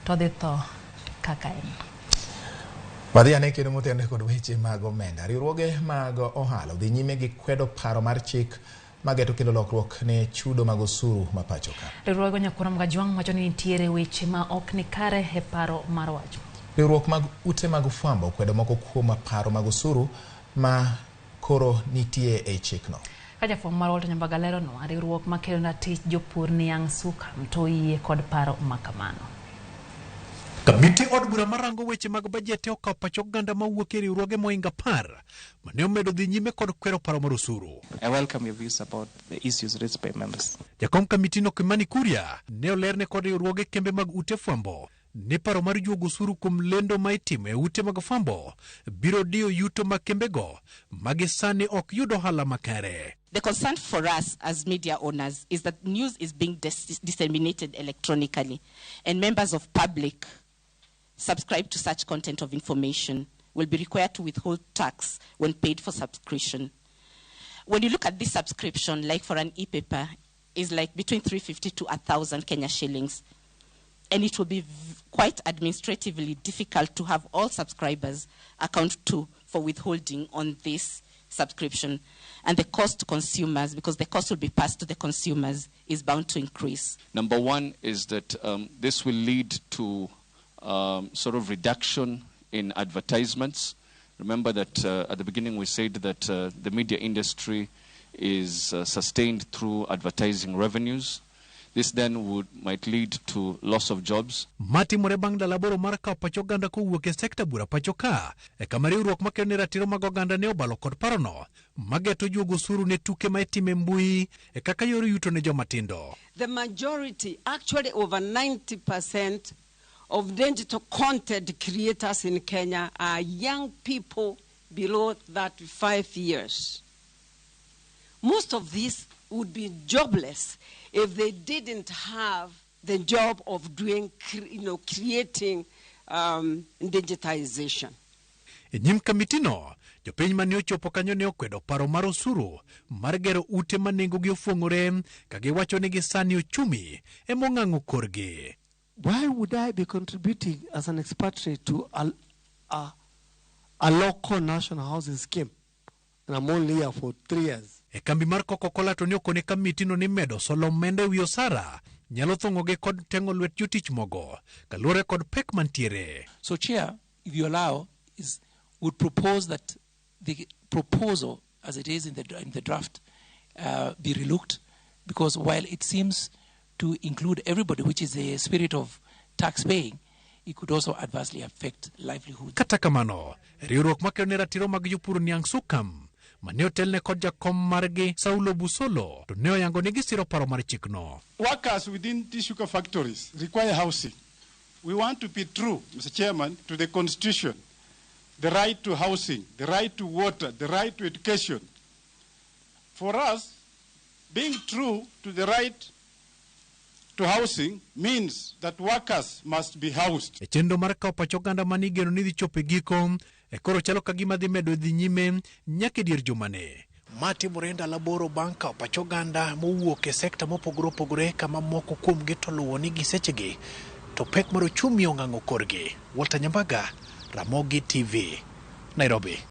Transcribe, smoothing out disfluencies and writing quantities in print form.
To dhi tho kaka en. Wadhi ane kendo motenore kod weche mag omenda. Riwruoge mag ohala odhi nyime gi kwedo paro mar chik mageto kelo lokruok ne chudo mag osuru ma pacho ka. Riwruogego Nyakwar Mgajwang' wacho ni nitiere weche ma ok ni kare e paro mar wach. Riwruok mag ute mag fwambo okwedo moko kuom paro mag osuru ma koro nitie e chikno. Ka jafwambo mar Walter Nyambaga leronwa, riwruok makelo ratich jopur niang' Sukam to oyie kod paro ma kamano. Kamiti od bura marango weche mag bajete okawo pach oganda mawuok e riwruoge mohingo 10 mane omedo dhi nyime kod kwero paro mar osuru. I welcome your views about the issues raised by members. Jakom kamitino Kimani Kuria ne olerne kod riwruoge kembe mag ute fwambo ni paro mar juogo osuru kuom lendo ma itimo e ute mag fwambo biro diyo yuto mag kembego ma gi sani ok yud ohala makare. The concern for us as media owners is that news is being disseminated electronically, and members of public subscribe to such content of information will be required to withhold tax when paid for subscription. When you look at this subscription, like for an e-paper, is like between 350 to 1,000 Kenya shillings. And it will be quite administratively difficult to have all subscribers account to for withholding on this subscription. And the cost to consumers, because the cost will be passed to the consumers, is bound to increase. Number one is that this will lead to sort of reduction in advertisements. Remember that at the beginning we said that the media industry is sustained through advertising revenues. This then might lead to loss of jobs. Matimore bang' ndalo 8 mar kawo pach oganda kowuok e sekta bura pacho ka, e kama riwruok makelo ne ratiro mag oganda ne obalo kod parono mageto juogo osuru ne tuke ma itimo e mbui e kaka yor yuto ne joma tindo. The majority, actually over 90% of digital content creators in Kenya are young people below 35 years. Most of these would be jobless if they didn't have the job of creating digitization. E nyim kamitino, jopiny mane ochopo kanyo ne okwedo paro mar osuru mar gero ute ma nengogi ofuong'ore ka giwacho ni gisani ochumi emong'ang'o korgi. Why would I be contributing as an expatriate to a local national housing scheme? And I'm only here for 3 years. E kambi mar Coca-Cola to ne okone kamitino ni medo solo omenda e wi osara nyalo thong'ogi kod teng'o lwet jotich mogo kaluwore kod pek mantiere. So Chair, if you allow, would propose that the proposal as it is in the draft be relooked, because while it seems to include everybody, which is the spirit of tax paying, it could also adversely affect livelihood. Kata kamano, riwruok makelo ne ratiro mag jopur niang' Sukam mane otelne kod jakom margi Saulo Busolo to ne oyango ni gisiro paro mar chikno. Workers within these sugar factories require housing. We want to be true, Mr. Chairman, to the Constitution, the right to housing, the right to water, the right to education. For us, being true to the right to housing means that workers must be housed. E chenro mar kawo pach oganda mane igeno ni dhi chopo e giko, e koro chalo ka gima dhi medo dhi nyime nyaka e dier jumani. Ma timore ndalo 8 bang' kawo pach oganda mowuok e sekta mopogore opogore kama moko kuomgi to luwo ni gi sechegi to pek mar ochumi ong'ang'o korgi. Walter Nyambaga, Ramogi TV, Nairobi.